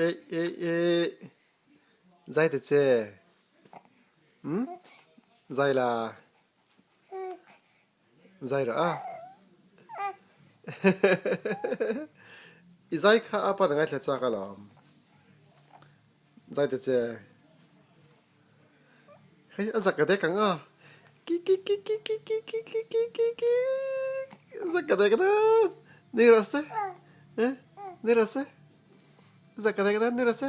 Ei ei ei zai ta che umm zai la zai rawh a i zai kha a pa ngaithla chak alawm zai ta che hei a zak a dek ang a ki ki ki ki ki ki ki ki ki ki ki zak a dek dawn ni rawh se eh ni rawh se. Zak a dek dawn ni rawh se.